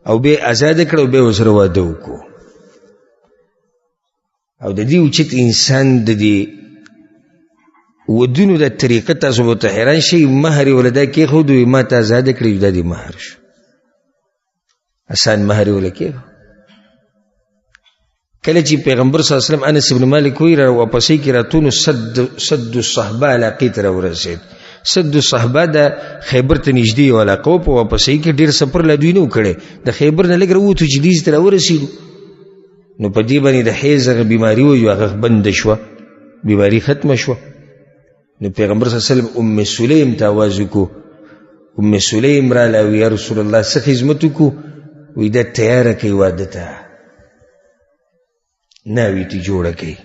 او بیا یې ازاده کړه او بیا یې ورسره واده وکړو. او د دې اوچت انسان د دې ودونو دا طریقه تاسو به ورته حیران شئ. مهر یې وله دا کېښود، وایي ما ته ازاده کړې، دا دې مهر شو. اسان مهر یې وله کېښود. کله چې پیغمبر صلی الله علیه وسلم انس بن مالک وایي را واپسۍ کې راتلو نو سد الصحبه علاقې ته راورسېد. سد الصحبه د خیبر ته نږدې یوه علاقه وه. په واپسۍ کې ډېر سفر لا دوی نه و کړی، د خیبر نه لږ راووتو چې دې ته راورسېدو نو په دې باندې د حیض هغه بیماري وه، یو هغه بنده شوه، بیماري ختمه شوه. نو پیغمبر صلی الله علیه وسلم ام سلیم ته اواز وکړو. ام سلیم راله وی یا رسول الله څه خدمت وکړو؟ وی دا تیاره کوي واده ته، ناوې ته جوړه کوي.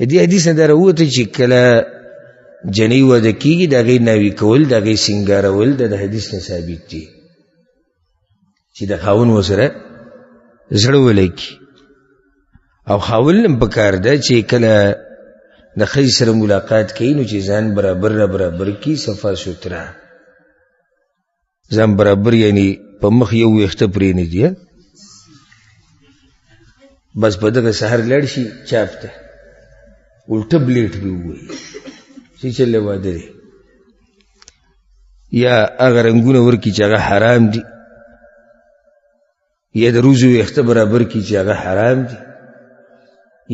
دې حدیث نه دا راووته چې کله جنۍ واده کېږي د هغې ناوې کول، د هغې سینګارول، دا د حدیث نه ثابت دي چې د خاوند ورسره زړه ولګي. او خاوند هم پکار ده چې کله د ښځې سره ملاقات کوي نو چې ځان برابر را برابر کړي، صفا سوتره ځان برابر، یعنی په مخ یو ویښته پرې نه دي، بس په دغه سهار لاړ شي چاپ ته الټه بلیټ به ووایي چې چل واده دی، یا هغه رنګونه ورکړي چې هغه حرام دي، یا د روزو ویښته برابر کړي چې هغه حرام دي،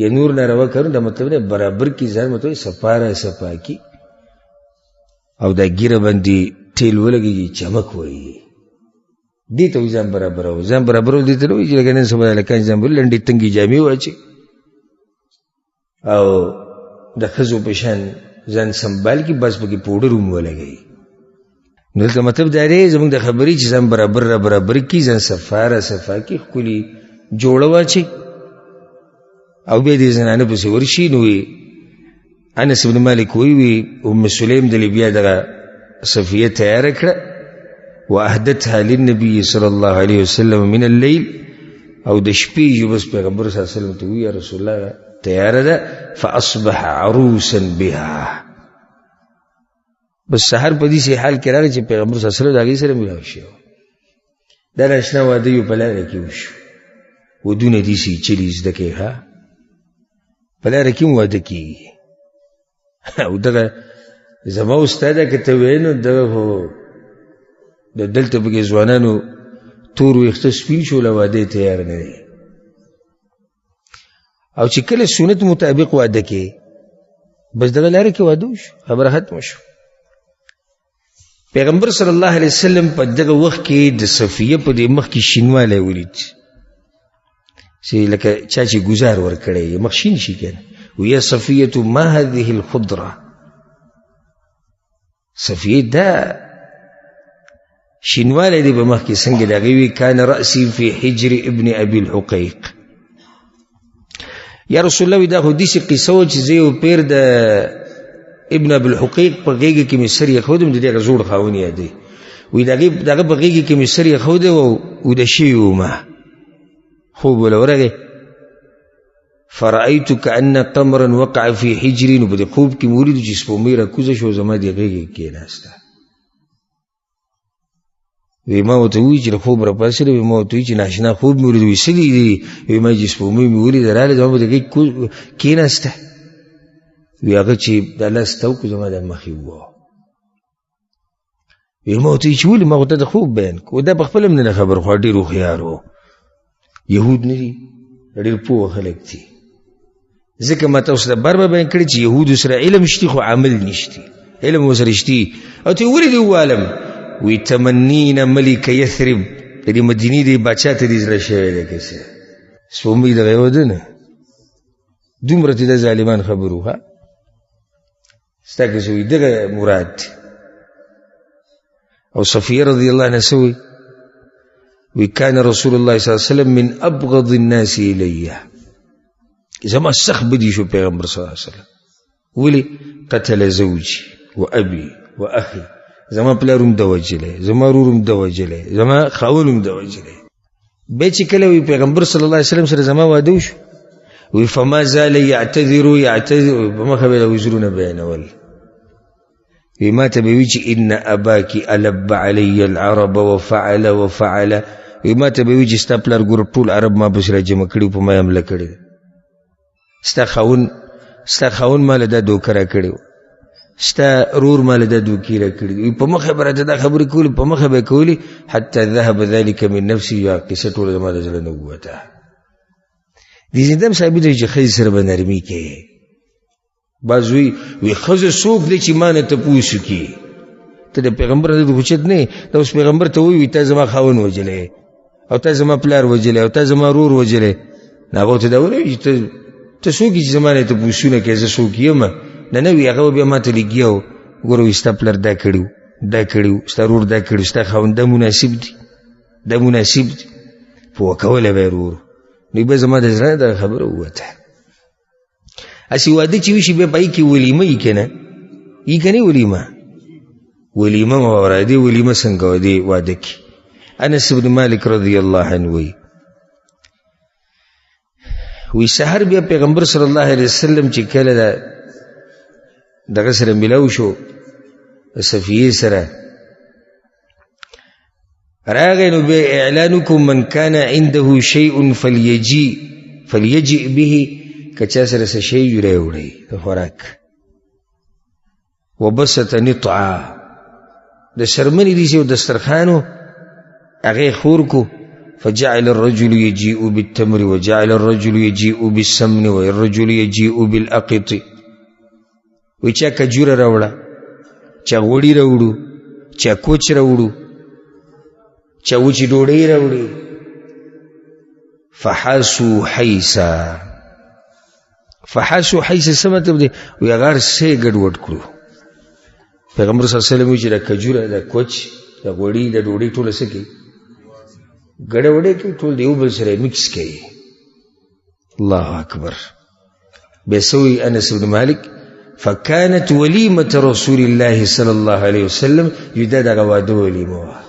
یا نور ناروا کارونه. دا مطلب نه برابر کړي ځان، مطلب صفا را صفا کړي او دا ږیره باندې تیل ولګېږي چمک وایي. دې ته وایي ځان برابرول. ځان برابرول دې ته نه وایي چې لکه نن سبا هلکان ځان برابر لنډې تنګې جامې واچوي او د ښځو په شان ځان سنبال کړي، بس پکې پوډر هم ولګوي. نو دلته مطلب دا دی زموږ د خبرې چې ځان برابر را برابر کړي، ځان صفا را صفا کړي، ښکلي جوړه واچوي او بیا دې زنانه پسې ورشي. نو وي انس بن مالک وایي وي ام سلیم د بیا دغه صفیه تیاره کړه، واهدتها للنبي صلی الله علیه وسلم من الليل، او د شپې یو بس پیغمبر صلی الله علیه وسلم ته وویل یا رسول الله تیاره ده. فاصبح عروسا بها، بس سهار په داسې حال کې راغی چې پیغمبر صلی الله علیه وسلم د هغې سره ملاو شو. دا ناشنا واده یو په لاره کې وشو. ودونه داسې چلي زده کوي، ها په لاره کې هم واده کېږي. او دغه زما استاده که ته وایې نو دغه خو د دلته پکې ځوانانو تور ویښته سپین شو، له واده تیار نه دی. او چې کله سنت مطابق واده کې بس دغه لاره کې واده وشو، خبره ختمه شو. پیغمبر صلی الله علیه وسلم په دغه وخت کې د صفیه په دې مخ کې شینوالی ولید چې لکه چا چې ګزار ورکړی مخ شین شي که نه. ویا صفیه ما هذه الخضره، صفیه دا شینوالی دی په مخ کې څنګه د هغې وي؟ کان رأسي فی حجر ابن ابي الحقیق. یا رسول الله دا خو داسې قصه وه چې زه یو پیر د ابن ابي الحقیق په غېږه کې مې سر ایښودم، د دې هغه زوړ خاوند یادوي، وایي د هغه په غېږه کې مې سر ایښودی او ویده شوی وم، خوب وله ورغی. فرأیت کأن قمرا وقع فی حجري، نو په دې خوب کې مې ولیدو چې سپوږمۍ راکوزه شوه زما دې غېږې کې کښېناسته. وی ما ورته وویل چې له خوب راپاڅېدم، وی ما ورته وویل چې ناشنا خوب مې ولید. وی څه دي دي؟ وی ما چې سپوږمۍ مې ولیده راغله زما په دې غېږ کښېناسته. وی هغه چې دا لاس ته وکړو زما د مخ یې وواهه. وی ما ورته وویل چې ولې؟ ما خو ته د خوب بیان کړو. دا په خپله هم نه خبر، خو ډېر هوښیار و، یهود نه دي، ډېر پوه خلک دي. ځکه ما تاسو ته بار بار بیان کړی چې یهودو سره علم شتي خو عمل نشتي، علم ورسره شتي. او ته ولې دې ووالم؟ وی تمنین ملک یثرب، د دې مدینې دې باچا ته دې زړه شوی دی که څه؟ سپوږمۍ دغه یوه ده نه، دومره چې دا ظالمان خبرو ها ستا که څه وایي دغه مراد دی. او صفیه رضی الله عنها څه وایي؟ وی کان رسول الله صلی الله علیه وسلم من ابغض الناس الی، زما سخت بدی شو پیغمبر صلی الله علیه وسلم. ولې؟ قتل زوجي و ابي و اخي، زما پلار هم ده وژلی، زما ورور هم ده وژلی، زما خاوند هم ده وژلی. بیا چې کله وی پیغمبر صلی الله علیه وسلم سره زما واده وشو، وی فما زال یعتذر یعتذر، په مخه به یې عذرونه بیانول. وی ما ته به وی چې ان اباک الب علی العرب وفعل وفعل، وایي ما ته به وي چې ستا پلار ګوره ټول عرب ما پسې راجمع کړي په ما یې حمله کړې ده، ستا خاوند ما له دا دوکه راکړې وه، ستا رور ما له دا دوکې راکړې وي. په مخه به راته دا خبرې کولې، په مخه به یې کولې، حتی ذهب ذلک من نفسي، یا قصه ټوله زما د زړه نه ووته. دې ځینې هم ثابته ده چې ښځې سره به نرمي کوي. بعض وایي وي ښځه څوک دی چې ما نه تپوس وکړي؟ ته د پیغمبر حضرت خو چېرته نه یې، دا اوس پیغمبر ته وایي تا زما خاوند وژلی او تا زما پلار وژلی او تا زما ورور وژلی. نو هغه ورته دا ونه وایي چې ته څوک یې چې زما نه تپوسونه کوې، زه څوک یم؟ نه نه وي، هغه به بیا ما ته لګیا و، ګوره وایي ستا پلار دا کړي وو، دا کړي وو، ستا ورور دا کړي وو، ستا خاوند دا مناسب دي، دا مناسب دي. پوه کولی به یې ورور. نو بیا زما د زړه نه دغه خبره ووته. هسې واده چې وشي بیا په هغې کې ولیمه یي که نه یي که نه ولیمه، ولیمه مه وره، دې ولیمه څنګه وه دې واده کې؟ انس بن مالک رضی الله عنه وایي، وی سحر بیا پیغمبر صلی الله علیه وسلم چې کله دغه سره ملاو شو، صفیې سره راغی، نو بیا اعلان وکړو من کان عنده شیء فلیجئ به، که چا سره څه شی وي راوړئ د خوراک. وبسط نطعا، د شرمنې داسې یو دسترخوان و، هغه یې خور کړو. فجعل الرجل يجيء بالتمر وجعل الرجل يجيء بالسمن والرجل يجيء بالأقط. وی چا کجوره راوړه، چا غوړي راوړو، چا کوچ راوړو، چا وچې ډوډۍ راوړې. فحاسو حیسا، فحاسو حیسا څه مطلب دی؟ وی هغه هر څه یې ګډوډ کړو. پیغمبر صلی الله علیه وسلم وایي چې دا کجوره، دا کوچ، دا غوړي، دا ډوډۍ ټوله څه کوي؟ ګډه وډه کوي، ټول د یو بل سره یې مکس کوي. الله اکبر. بیا څه وایي انس بن مالک؟ فكانت وليمة رسول الله صلى الله عليه وسلم، یو دا دغه واده ولیمه وه.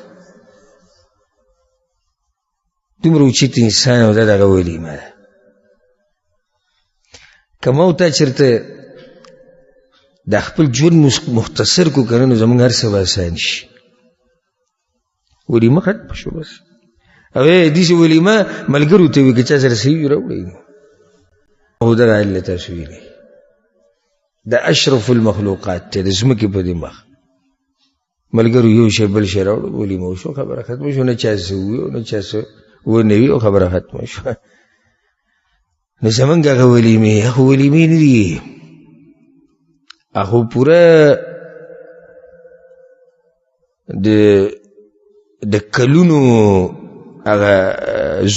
دومره اوچت انسان او دا دغه ولیمه ده. که ما او تا چېرته د خپل ژوند مختصر کړو که نه، نو زموږ هر څه به اسان شي. ولیمه ختمه شو بس. او داسې ولیمه ملګرو ته وي که چا سره څه وي راوړئ. او دغه حال تاسو وینئ، د اشرف المخلوقات دی د ځمکې په دې مخ. ملګرو یو شی بل شی راوړو، ولیمه وشو، خبره ختمه شوه. نه چا څه ووي او نه چا څه ونه وي او خبره ختمه شوه. نو زمونږ هغه ولیمې، هغه ولیمې نه دي، هغه پوره د کلونو هغه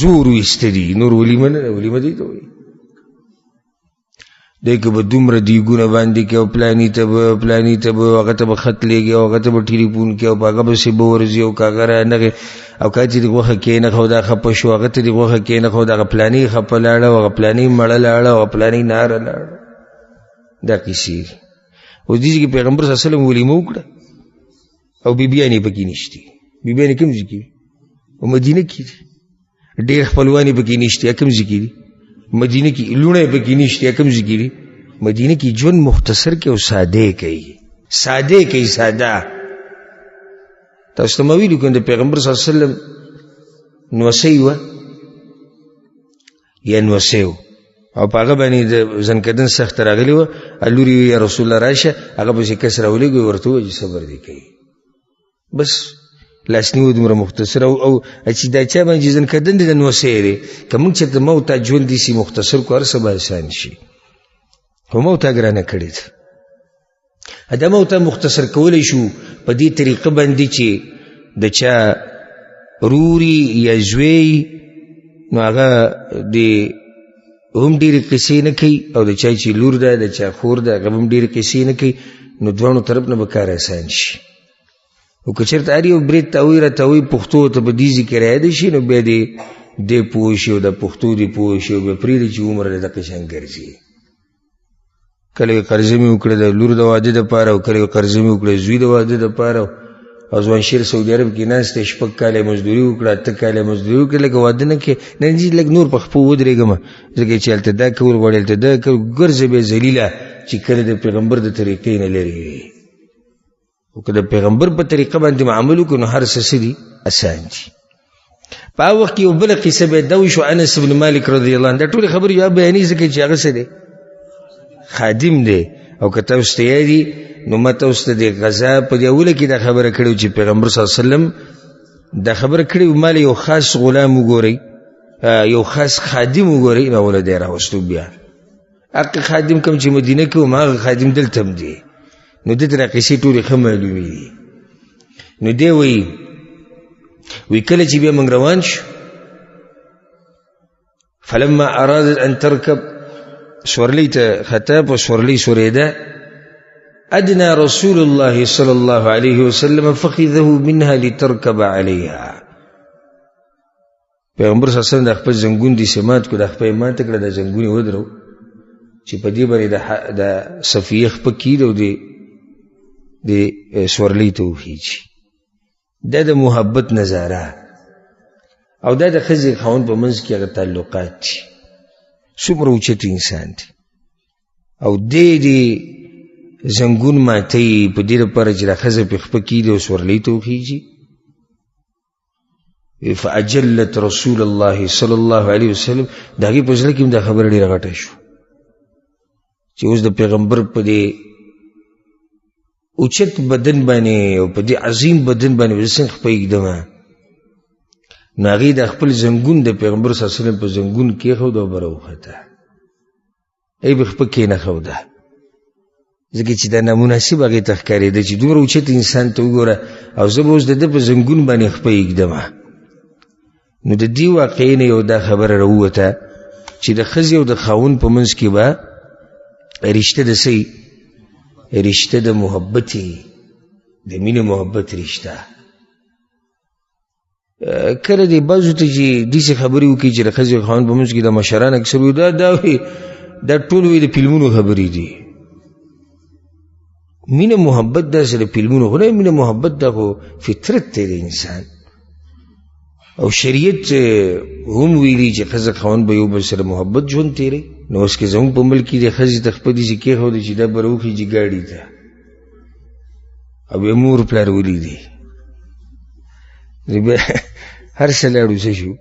زور ویسته دي. نور ولیمه نه ده، ولیمه دې ته وایي. دی که به دومره دیګونه باندې کوي او پلاني ته به، پلاني ته به، هغه ته به خط لېږي او هغه ته به ټلیفون کوي او په هغه پسې به ورځي او که هغه رانغی او که چې دې غوښه کېنښه او دا خفه شو، هغه ته دې غوښه کېنښه او دغه پلاني خفه لاړه او هغه پلاني مړه لاړه او هغه پلاني ناره لاړه. دا قصې دي. اوس دې ځای کې پیغمبر صلی الله علیه وسلم ولیمه وکړه او بیبیانې پکې نشتي. بیبیانې کوم ځای کې دي؟ په مدینه کې دي. ډېر خپلوان یې پکې نشتي، کوم ځای کې دي؟ مدینه کې. لوڼه یې پکې نشتي، کوم ځای کې دي؟ مدینه کې. ژوند مختصر کوي او ساده کوي، ساده کوي، ساده. تاسو ته ما ویلي که د پیغمبر صلی الله علیه وسلم نوسۍ وه یا نوسۍ وه او په هغه باندې د ځنکدن سخته راغلې وه، لور یې ویل، یا رسول الله راشه. هغه پسې کس راولېږي، ورته ووایي چې صبر دې کوي. بس لاسنیو دومره مختصر او چې دا چا باندې چې ځنکدن دی د نوسۍ دی، که موږ چېرته ما او تا ژوند داسې مختصر کړو هر څه به اسان شي. خو ما او تا ګرانه کړې ده. دا ما او تا مختصر کولی شو په دې طریقه باندې چې د چا روري یا زوی نو هغه دې هم ډېرې قصې نه کوي، او د چا چې لور ده، د چا خور ده، هغه هم ډېرې قصې نه کوي، نو دواړو طرف نه به کار اسان شي. او که چېرته هر یو برېت ته وایي راته وایي پښتو ته په دې ځای کې رعایت شي، نو بیا دې دی پوه شي او د پښتو دې پوه شي او بیا پرېږدي چې عمر دې دقه شان ګرځي. کله یې قرضه مې وکړه د لور د واده دپاره، او کله یې قرضه مې وکړه زوی د واده دپاره. او ځوان شیر سعودي عرب کې ناست دی، 6 کاله یې مزدوري وکړه، 8 کاله یې مزدوري وکړه، لږ واده نه کوي، نه ځي لږ نور په خپو ودرېږم، ځکه چې هلته دا کول غواړي، هلته دا کول، ګرځي بیا ذلیله چې کله د پیغمبر د طریقې نه لرې وي. او که د پیغمبر په طریقه باندې عمل وکړو نو هر څه څه دي؟ اسان دي. په هغه وخت کې یو بله قصه بیا دا وشو، انس بن مالک رضی الله عنه دا ټولې خبرې بیا بیانوي ځکه چې هغه څه دی، خادم دی. او که تاسو ته یاد دي نو ما تاسو ته د غذا په دې اوله کې دا خبره کړې چې پیغمبر صلی الله علیه وسلم دا خبره کړې وه، ما له یو خاص غلام وګورئ، یو خاص خادم وګورئ، نو هغه دی راوستو. بیا هغه خادم کوم چې مدینه کې وم هغه خادم دلته هم دی، نو ده ته دا قصې ټولې ښه معلومې دي. نو دی وایي وی کله چې بیا موږ روان شو، فلما ارادت ان ترکب، سورلۍ ته خطا په سورلۍ سورېده، ادنى رسول الله صلى الله عليه وسلم فخذه منها لتركب عليها. پیغمبر صلی الله علیه وسلم د خپل زنګون دې سمات کړو، د خپل یې ماته کړه، د زنګون یې ودرو چې په دې باندې د صفیې خپه کېږي او دې سورلۍ ته وخېږي. دا د محبت نظاره او دا د ښځې خاوند په منځ کې هغه تعلقات دي. څومره اوچت انسان دی او دی دې زنګون ماتوي په دې لپاره چې دا ښځه پرې خپه کېږي او سورلۍ ته وخېږي. فأجلت رسول الله صلی الله علیه وسلم، د هغې په زړه کې هم دا خبره ډېره غټه شو چې اوس د پیغمبر په دې اوچت بدن باندې او په دې عظیم بدن باندې به زه څنګه خپه ږدم. نو هغې د خپل زنګون د پیغمبر صلی الله علیه وسلم په زنګون کېښود او بره وخته، ای به خپه کېنښوده، ځکه چې دا نامناسب هغې ته ښکارېده چې دومره اوچت انسان ته وګوره او زه به اوس د ده په زنګون باندې خپه ږدم. نو د دې واقعې نه یو دا خبره راووته چې د ښځې او د خاوند په منځ کې به رشته د څه، رشته د محبت، د مینې محبت رشته. کله دې بعضو ته چې داسې خبرې وکړي چې د ښځې او خاوند په منځ کې د مشران اکثر وي، دا دا وي، دا ټول وي د فلمونو خبرې دي. مینه محبت داسې د فلمونو خو نه، مینه محبت دا خو فطرت دی د انسان، او شریعت هم ویلي چې ښځه خاوند به یو بل سره محبت ژوند تېروي. نو اوس که زموږ په ملک کې د ښځې ته خپه داسې کېښودې چې دا به راوخېږي ګاډي ته او بیا مور پلار ولیدي، بیا هر څه لاړو څه شو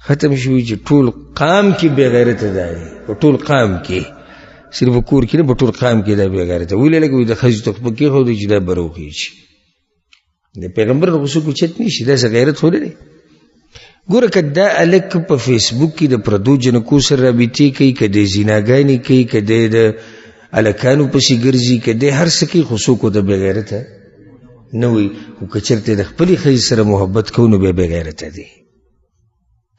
ختم شو چې ټول قام کې بې غیرته دا دی، په ټول قام کې، صرف په کور کې نه، په ټول قام کې دا بې غیرته. ولې لکه وایي د ښځې ته خپه کېښودې چې دا به راوخېږي. د پیغمبر خو څوک اوچت نه شي، داسې غیرت خو نه دی. ګوره که دا هلک په فیسبوک کې د پردو جنکو سره رابطې کوي، که دی زیناګانې کوي، که دی د هلکانو پسې ګرځي، که دی هر څه کوي، خو څوک ورته بېغیرته نه وایي. خو که چېرته د خپلې ښځې سره محبت کوو نو بیا بېغیرته دی.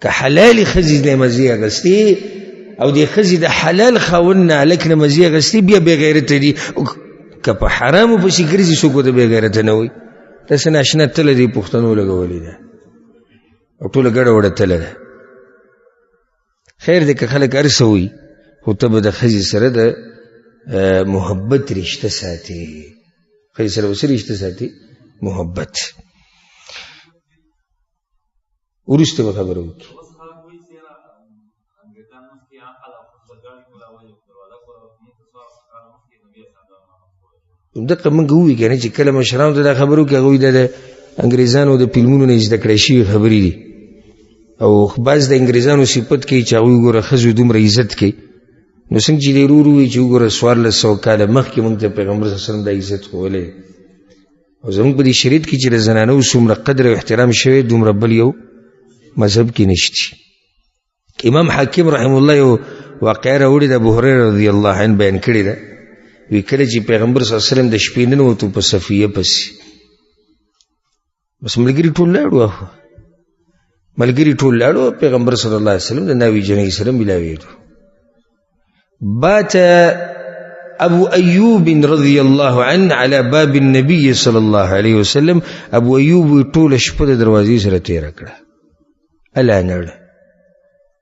که حلالې ښځې نه مزې اخیستې او د ښځې د حلال خاوند نه هلک نه مزې اخیستې، بیا بېغیرته دي. که په حرامو پسې ګرځي څوک ورته بېغیرته نه وایي. داسې ناشنا تله دې پښتنو لګولې ده او ټوله ګډه وډه تله ده. خیر دی که خلک هر څه وایي، خو ته به د ښځې سره د محبت رشته ساتې. ښځې سره به څه رشته ساتې؟ محبت. وروسته به خبره وکړي. دقه موږ ووایو که نه چې کله مشرانو ته دا خبره وکړي، هغوی دا د انګریزانو د فلمونو نه زده کړی شوي خبرې دي، او بعض د انګریزانو صفت کوي چې هغوی وګوره ښځو دومره عزت کوي. نو څنګه چې دی ورور ووایي چې وګوره 1400 کاله مخکې موږ ته پیغمبر صلی الله علیه وسلم دا عزت ښوولی، او زموږ په دې شریعت کې چې د زنانو څومره قدر او احترام شوی دومره بل یو مذهب کې نشته. امام حاکم رحم الله یو واقعه راوړې ده، ابو هریره رضی الله عنه بیان کړې ده. وی کله چې پیغمبر صلی الله علیه وسلم د شپې ننوتو په صفیه پسې، بس ملګري ټول لاړو، ملګري ټول لاړو، پیغمبر صلی الله علیه وسلم د ناوې جنۍ سره ملاوېدو. بات ابو ایوب رضی الله عنه على باب النبي صلی الله علیه وسلم. ابو ایوب ټوله شپه د دروازې سره تېره کړه. الا نړ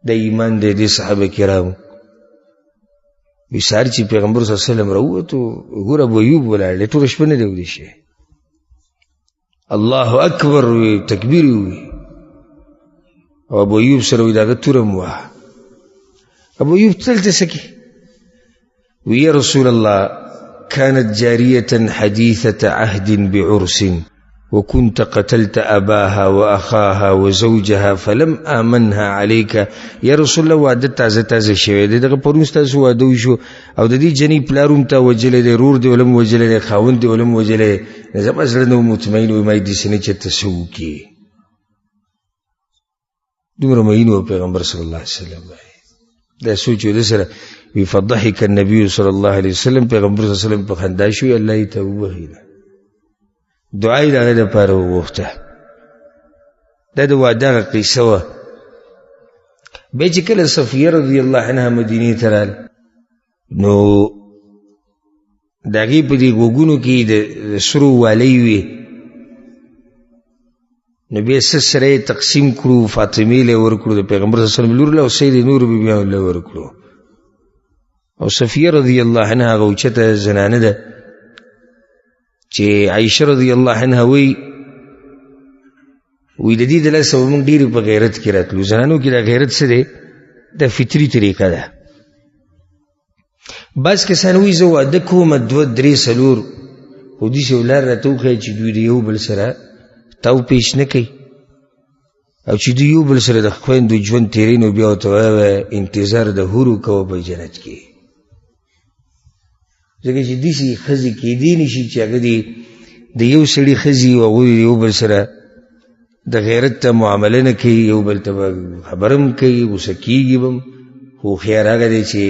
د ایمان دی دې صحابه کرامو. وی سهار چې پیغمبر صلی الله علیه وسلم راووتو، ګوره ابو ایوب ولاړ دی، ټوله شپه نه دی ویده شوی. الله اکبر وی، تکبیر وی، او ابو ایوب سره وی د هغه توره هم وه. ابو ایوب تل ته څه کوې؟ وی یا رسول الله كانت جارية حديثة عهد بعرس. وكنت قتلت أباها وأخاها وزوجها فلم آمنها عليك. یا رسول الله واده تازه تازه شوی دی، دغه پرون ستاسو واده وشو او د دې جنۍ پلار هم تا وژلی دی، ورور دې ولم وژلی دی، خاوند دې ولم وژلی دی، زما زړه نه و مطمئن وي، ما یې داسې نه چېرته څه وکړي. دومره مین و پیغمبر صلی الله علیه وسلم باندې دا سوچ و ده سره وی. فضحک النبي صلی الله علیه وسلم، پیغمبر صلی الله علیه وسلم په خندا شو، الله یې ته وبخښله، دعا یې د هغه دپاره وغوښته. دا د واده هغه قصه وه. بیا چې کله صفیه رضی الله عنها مدینې ته راغله نو د هغې په دې غوږونو کې د سرو والۍ وې، نو بیا څه سره یې تقسیم کړو، فاطمې له یې ورکړو، د پیغمبر صلی الله علیه وسلم لور له، او څه یې د نورو بیبیانو له ورکړو. او صفیه رضی الله عنها هغه اوچته زنانه ده چې عایشه رضی الله عنها وایي، وایي د دې د لاسه به موږ ډېرې په غیرت کې راتلو. زنانو کې دا غیرت څه دی؟ دا فطري طریقه ده. بعض کسان وایي زه واده کوم دوه درې څلور، خو داسې یو لار راته وښیه چې دوی د یو بل سره تاو پیش نه کوي، او چې دوی یو بل سره د خویندو ژوند تېروي نو بیا ورته وایه انتظار د حورو کوه په جنت کې، ځکه چې داسې ښځې کېدی نه شي چې هغه دې د یو سړي ښځې او هغوی یو بل سره د غیرت ته معامله نه کوي، یو بل ته به خبره هم کوي، غوسه کېږي به هم، خو هوښیار هغه دی چې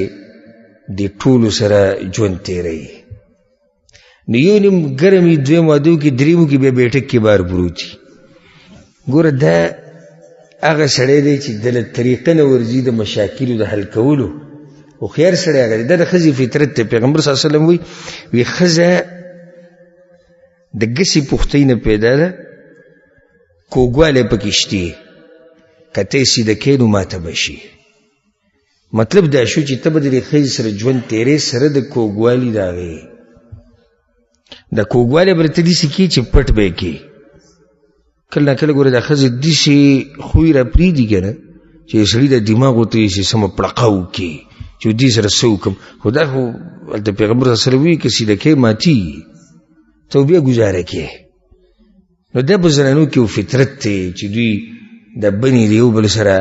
د ټولو سره ژوند تېروي. نو یو نیم ګرم وي، دویم واده وکړي، دریم وکړي، بیا بیټک کې بار پروت وي. ګوره دا هغه سړی دی چې د له طریقه نه ورځي د مشاکلو د حل کولو. هوښیار سړی هغه دی. دا د ښځې فطرت دی. پیغمبر صلی الله علیه وسلم وایي، وي ښځه د ګسې پښتۍ نه پیدا ده، کوږوالی پکې شتي، که ته یې سیده کړې نو ماته به شي. مطلب دا شو چې ته به د دې ښځې سره ژوند تېرې سره د کوږوالي د هغې د کوږوالی به درته داسې کړي چې پټ به یې کړي. کله نا کله ګوره دا ښځې داسې خوی را پرېږدي که نه چې سړي د دماغ ورته یې سمه پړقه وکړي چې دې سره څه وکړم. خو دا خو هلته پیغمبر صلی الله علیه وسلم وایي که سیده کړې ماتېږي، ته بیا ګزاره کړې. نو دا په زنانو کې یو فطرت دی چې دوی د بنې د یو بل سره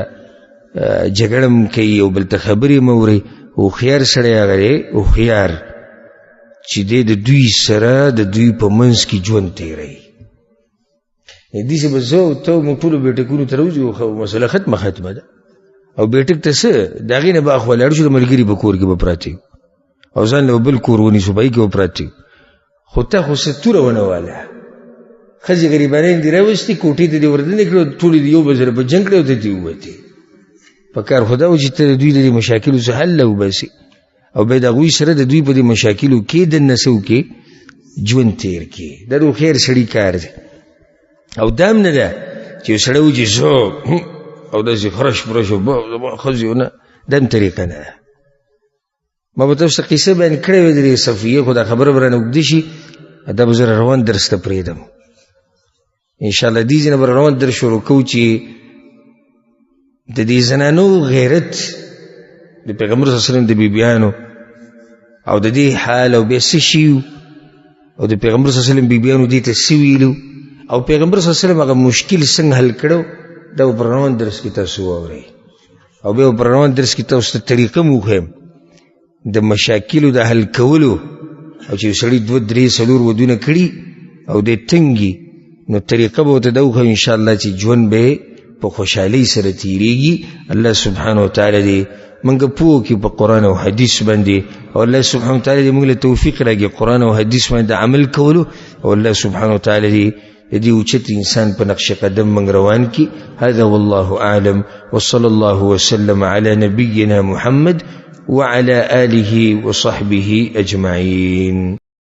جګړه هم کوي، یو بل ته خبرې هم اوري. هوښیار سړی هغه دی، هوښیار چې دی د دوی سره د دوی په منځ کې ژوند تېروي. داسې به زه او ته موږ ټولو بیټکونو ته راوځو، خو مسله ختمه ختمه ده. او بیټک ته څه د هغې نه به اخوا لاړ شو، د ملګري په کور کې به پراته یو او ځان له بل کور ونیسو، په هغې کې به پراته یو. خو ته خو څه توره ونه واله، ښځې غریبانې دې راوستې، کوټې ته دې وردنې کړې، ټولې دې یو بل سره په جنګ کړې او ته دې ووتې. په کار خو دا و چې ته د دوی د دې مشاکلو څخه حل وباسې او بیا د هغوی سره د دوی په دې مشاکلو کې دننه څه وکړې، ژوند تېر کړې. دا د هوښیار سړي کار دی. او دا هم نه ده چې یو سړی وایي چې زه او داسې خرش پرش او زما ښځې نه، دا هم طریقه نه ده. ما به تاسو ته قصه بیان کړې وي د دې صفیې، خو دا خبره به رانه اوږده شي، دا به زه روان درس ته پرېږدم انشاءالله. دې ځای نه به روان درس شروع کوو چې د دې زنانو غیرت د پیغمبر صلی الله علیه وسلم د بیبیانو او د دې حال او بیا څه شي او د پیغمبر صلی الله علیه وسلم بیبیانو دې ته څه ویلو او پیغمبر صلی الله علیه وسلم هغه مشکل څنګه حل کړو، دا به په روان درس کې تاسو واورئ. او بیا په روان درس کې تاسو ته طریقه مو وښیم د مشاکلو د حل کولو، او چې سړي دوه درې څلور ودونه کړي او دی تنګي نو طریقه به ورته دا وښیم انشاءالله چې ژوند به په خوشحالۍ سره تیریږي. الله سبحانه وتعالی دې موږ پوه کړي په قرآن او حدیث باندې، او الله سبحانه وتعالی دې موږ له توفیق راکړي قرآن او حدیث باندې عمل کولو، او الله سبحانه وتعالی دې د دې اوچت انسان په نقش قدم موږ روان کړي. هذا والله اعلم، وصلى الله وسلم على نبينا محمد وعلى آله وصحبه أجمعين.